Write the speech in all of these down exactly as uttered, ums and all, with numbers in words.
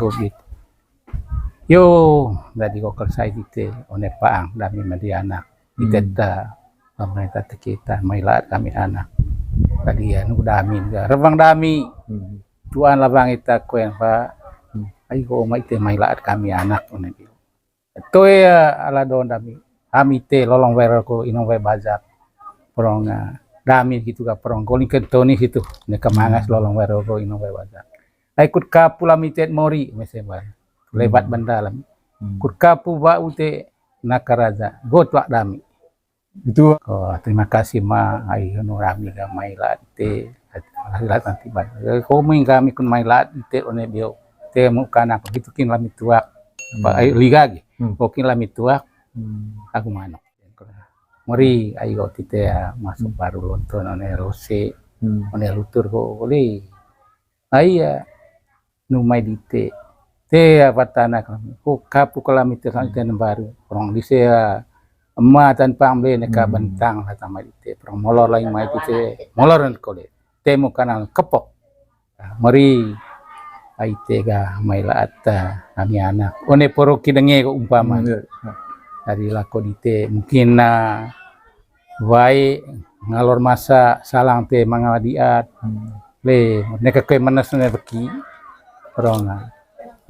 Covid. Yo, jadi ko kersai tite one pa'ang dami mandi anak. Tite ta pemerintah teke ta mai la'at kami anak. Jadi anu dami ga rewang dami. Tuan lawang ita koen pa. Ai ko mai te mai la'at kami anak one. Toe ala don dami. Ami te lolong wero ko inong wae bajak. Prong dami gitu ga prong koling kentoni situ. Neka mangas lolong wero ko inong wae bajak. Ai kut kapu lami tet mori mese ba. Lebat benda lami. Kut kapu ba ute naka raja. Got wak dami. Itu. Oh, terima kasih ma ai anu rami ga mai la'at te. La'at nanti ba. Ko mui kami kun mai la'at te one bio. Te mu kana gitu kin lami tuak. Ba ai liga gi. Ko kin lami tuak. Aku manuk. Mori ai go tite ya masuk baru lonton one rose. One lutur ko oli. Ai ya nu mai dite. Te apa tanah kami. Ko kapu kalami te sang ten baru. Prong dise ya ema tan pang be neka bentang kata mai dite. Prong molor lai mai dite. Molor ko de. Te mu kana kepok. Mori ai te ga mai la'at ami anak. One poro ki denge ko umpama. Jadi lako dite mungkin na wae ngalor masa salang te manga diat. Le neka koe menes ne beki. Prong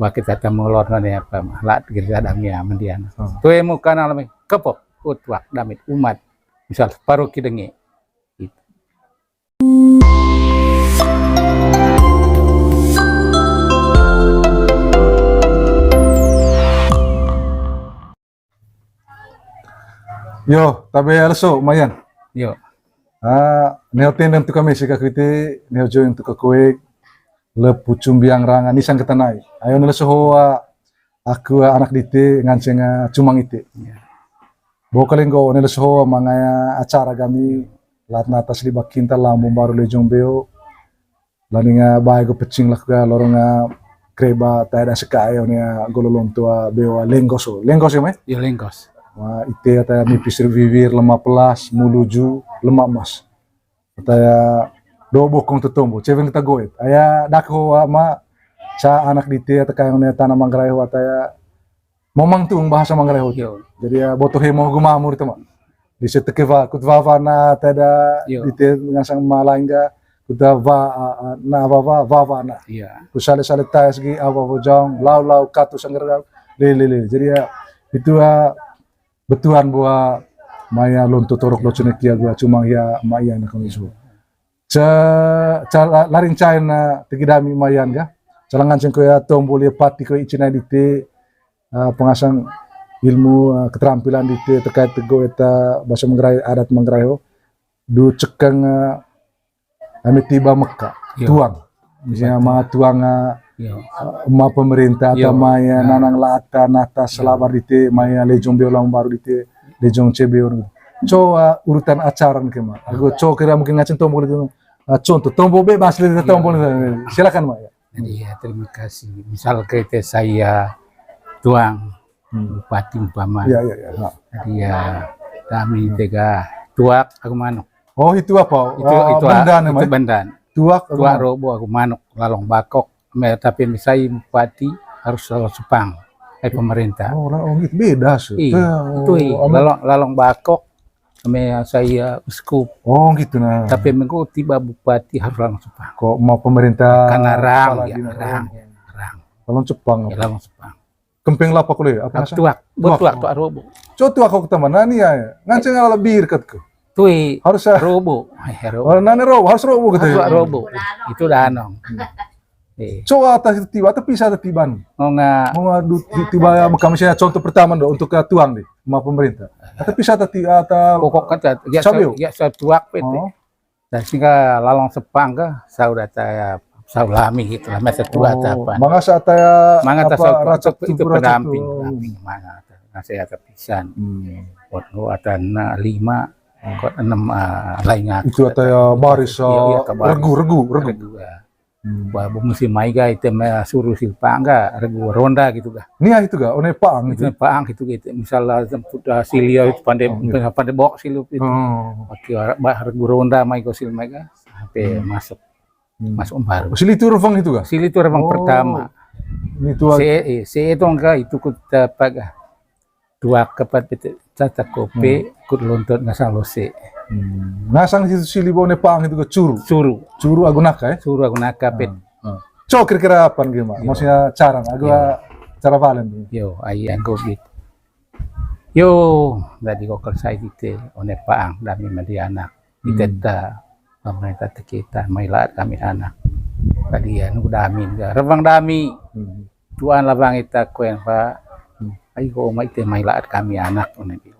wake tata molor ne apa la'at gerja dami aman diana. Toe mu kana lami kepok utwak damit umat. Misal paro ki denge. Gitu. Yo, tabe leso Mayan. Yo. Ah, neho tendang tu kami sika kwiti, neho join tu kakuik, lepu cumbiang ranga nisang ketanai. Ayo ne leso hoa, aku anak dite nganceng cumang ite. Bo kalenggo ne leso hoa manga acara kami, lat natas liba kinta lambung baru lejong beo. Laninga bae go pecing lah ga lorong kreba tae da seka ayo nia golo lonto beo lenggos o. Lenggos ya mai? Ya lenggos. Wah, ite ata nipis wiwir lemak pelas, muluju, lemak emas. Ata ya do bokong tetombo, ceweng kita goet. Aya dako ama sa anak dite ata kayang nia tanah manggarai ho ata ya Momang tuung bahasa Manggarai hot. Jadi ya boto hemo gumamur itu mak. Di seteke va kut vavana tada di te ngasang malaingga kut va na vava vavana. Ku sale sale tayas gi ava vojong lau lau katu sanggar le le le. Jadi ya itu betuan buah maya lonto torok lo cenekia gua cuma ya maya nak isu. Ca, ca laring cain na tegi dami Mayan ga. Calangan cengko ya tombo lia pati ko icina dite pengasang ilmu keterampilan dite terkait tego eta bahasa Manggarai adat Manggarai ho. Du cekeng ami tiba Mekah tuang. Misalnya ma tuang ma pemerintah atau maya nanang lata nata selabar dite maya lejong biolang baru dite lejong cebeo. Coba urutan acaran ke ma. Aku coba kira mungkin ngaceng tombo gitu. Contoh tombo bebas lagi tombo. Silakan ma ya. Jadi ya terima kasih. Misal kita saya tuang bupati umpama. Ya ya ya. Jadi ya kami tega tuak aku manuk. Oh itu apa? Itu itu bandan itu bandan. Tuak tuak robo aku manuk lalong bakok. Tapi misai bupati harus lalong sepang. Ai pemerintah. Oh, gitu beda sih. Itu lalong lalong bakok. Ame saya uskup. Oh gitu nah. Tapi mengko tiba bupati harus langsung pak. Kok mau pemerintah karena rang ya rang rang. Kalau Jepang ya langsung pak. Kempeng lapak lo ya apa tuak buat tuak tuak robo. Coba tuak kok teman nani ya nganceng ala lebih dekat ke. Tui harus robo. Harus nani robo harus robo gitu. Tuak robo itu danong. Coba atas itu tiba atau pisah atau tiban. Mau nggak mau nggak tiba ya kami saya contoh pertama dong untuk tuang deh sama pemerintah atau pisah atau tiba atau pokok kan ya saya tuak pete dan sehingga lalong sepang ke saudara saya saulami gitu lah masa tua apa mangasa ataya mangasa itu pendamping pendamping mangasa saya ada pisan buat lu ada lima kok enam lainnya itu ataya baris regu regu regu Wah, bu musim mai ga ite me suru silpang ga regu ronda gitu ga. Nia itu ga one paang itu. Paang gitu gitu. Misalnya tempat silio itu pandai pandai bok silu itu. Pakai bah regu ronda mai go sil mai ga sampai masuk masuk baru. Sili itu revang itu ga? Sili itu revang pertama. Ini tuak. Se, eh, se tong ka itu kut, eh, pag-, tuak kepat pete caca kope, hmm, kut lontot ngasang lose. Hmm. Ngasang situ sili bone pang itu ke curu. Curu. Curu agu naka, eh? Curu agu naka pet. Ah, ah. Co kira-kira apa nih, Mak? Yo. Maksudnya cara, agu, yo, cara valen nih. Yo, ai anggo gitu. Yo, jadi ko kersai tite, one paang dami mandi anak. Ite, hmm, ta, pemerintah te kita, mai laat kami anak. Tadi ya, nu dami, ya, rewang dami. Hmm. Tuan labang ita kuen, Pak. Hmm. Ai ko mai te mai laat kami anak, one bio.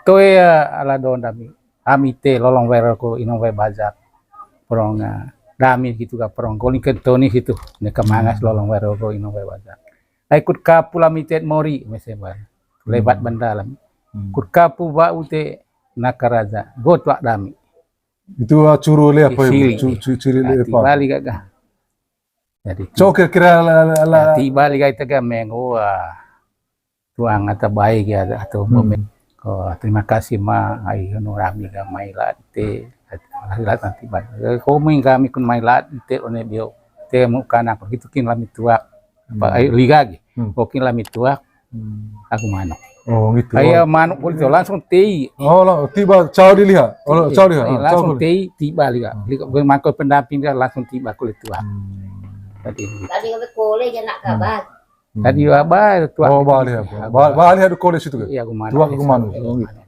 Toe, ya, ala don dami. Ami te lolong wero ko inong we bazak. Prong, ah, dami gitu ka prong. Koling kentoni situ. Ne kemangas, hmm, lolong wero ko inong we bazak. Ai kut kapu lami tet mori, mese ban. Lebat, hmm, benda lami. Hmm. Kut kapu bau te naka raja. Go tuak dami. Itu, ah, curu le apa? Sili. Cu-, cu-, curu le apa? Bali gaga. Jadi, co kira-kira ala, ala, ala. Ti bali ga ita ga menggo, ah, tuang ata bae ga atau, hmm, bomen. Oh, terima kasih ma, ai anu rami ga mai laat te, laat nanti bae. Eh, ko mui kami kun mai laat te one bio. Te mu kana gitu kin lami tuak. Apa, hmm, ai liga gi. Hmm. Ko kin lami tuak. Hmm. Aku manuk. Oh, gitu. Kayak manuk kulit itu langsung tei. Oh, lah, tiba cau dilihat. Oh, iya, cau dilihat. Iya, ah, langsung cau kulit. Tei, tiba lihat. Hmm. Lihat, gue mangkok pendamping dia langsung tiba kulit tuak. Hmm. Tadi. Tadi nggak kole aja nak, hmm, kabar. Hmm. Tadi apa tuak. Oh, itu balik apa? Aku ba-, balik ada kole situ kan? Iya, aku manuk. Tuak aku manuk. Iya, oh, gitu. Manuk.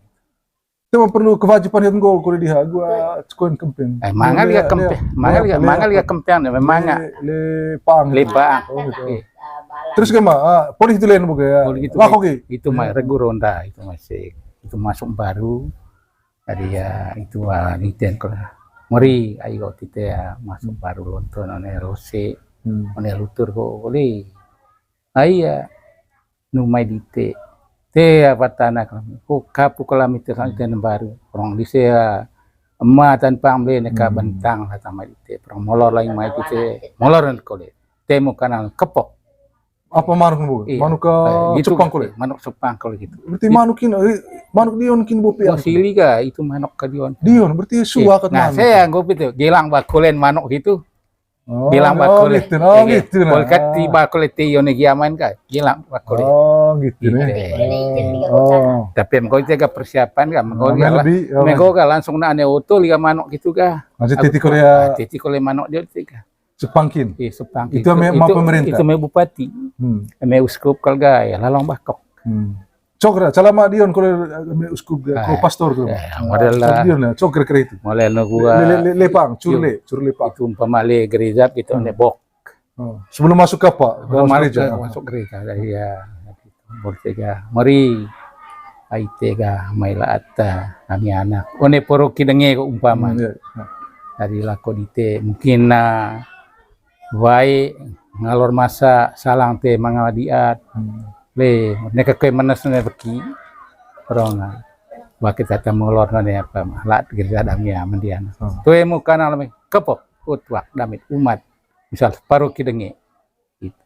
Itu mah perlu kewajiban yang gol kulit dia. Gua cekuen kempeng. Eh, mangal dia, ya, kempeng. Mangal dia, mangal dia kempeng deh, memang. Le, le pang. Le pang. Oh, gitu. Iya. Terus gimana? Ah, polisi itu lain bukan ya? Polisi itu. Wah, oke. Itu mah regu ronda, itu masih, itu masuk baru. Tadi ya, itu, ah, niten ko lah. Mori, ayo tite ya, masuk baru lonton, one rose, hmm, one lutur ko, boleh. Ai ya, nu mai dite. Te apa tana ko, ko kapu ko lami te, hmm, iten baru. Orang dise ya, ema tanpa amble neka, hmm, bentang, kata mai dite. Orang molor lagi mai dite, molor dan kole. Temu kanal kepok. Apa manuk bu? Iya. Manuk ke, eh, gitu, Sepang kole? Manuk Sepang kole gitu. Berarti manuk ini, eh, manuk Dion kin bu pian. Sili ga itu manuk ke Dion. Dion, berarti, iya, suwa kat. Nah, manuk. Saya anggap itu, gelang bakulen manuk gitu. Oh, gelang bakole. Oh, gitu. Oh, iya, gitu, nah. Kalau kat tiba kole te Yone Giaman ka, gelang bakole. Oh, gitu, gitu nih. Oh. Tapi mengko itu ga persiapan ka, mengko, oh, ga la-, lebih, oh, mengko ga langsung na ane oto liga manuk gitu ka. Masih aku titi kole ya. Ah, titi kole manuk dia titi ka. Sepangkin. Iya, Sepangkin. Itu ame, itu, mau pemerintah. Itu ame bupati. Hmm. Ame uskup kalau ga ya lalong bakok. Hmm. Cokra, calama Dion kalau ame uskup ga, kalau pastor tuh. Eh, model lah. Dion lah, cok kira-kira itu. Model no gua. Le, le, le, lepang, curu le, curu lepang. Itu umpama le gereja gitu, hmm, lebok. Oh, sebelum masuk ke apa? Dalam gereja. Masuk gereja, ya. Boleh ga. Mari. Ai te ga mai laat ta, kami anak. One poroki denge ko umpama. Hmm, iya. Dari lako dite, mungkin na wae ngalor masa salang te manga diat. Hmm. Le, neka kue menes ne beki. Rona. Wa kita ta molor ne apa, laat gereja dami ya, mendian. Hmm. Tue muka na lami, kepok, utuak, damit, umat. Misal, paroki denge. Gitu.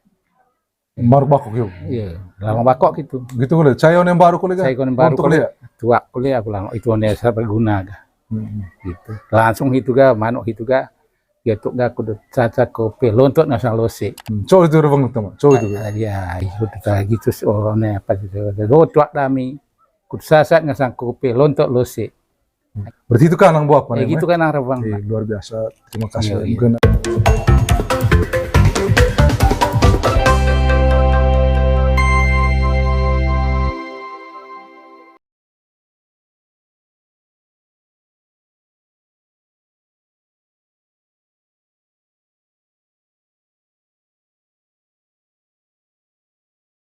Manuk bakok yo. Iya, lalong bakok gitu. Gitu kole. Cai onem baru kole ga? Cai onem baru kole. Tuak kole aku lang, itu one serba guna ga. Hmm. Gitu. Langsung itu ga, manuk itu ga. Ya tuak ga kudu caca kope, lontot ngasang lose. Hmm. Cowok itu rewang utama, cowok itu. Ah, ya, itu kita gitu, oh, ne apa gitu. Tuak dami. Kudu sasat ngasang kope, lontot lose. Hmm. Berarti itu kanang buah apa? Eh, namanya? Gitu kanang rewang. Eh, luar biasa. Terima kasih. Iya, iya. Mungkin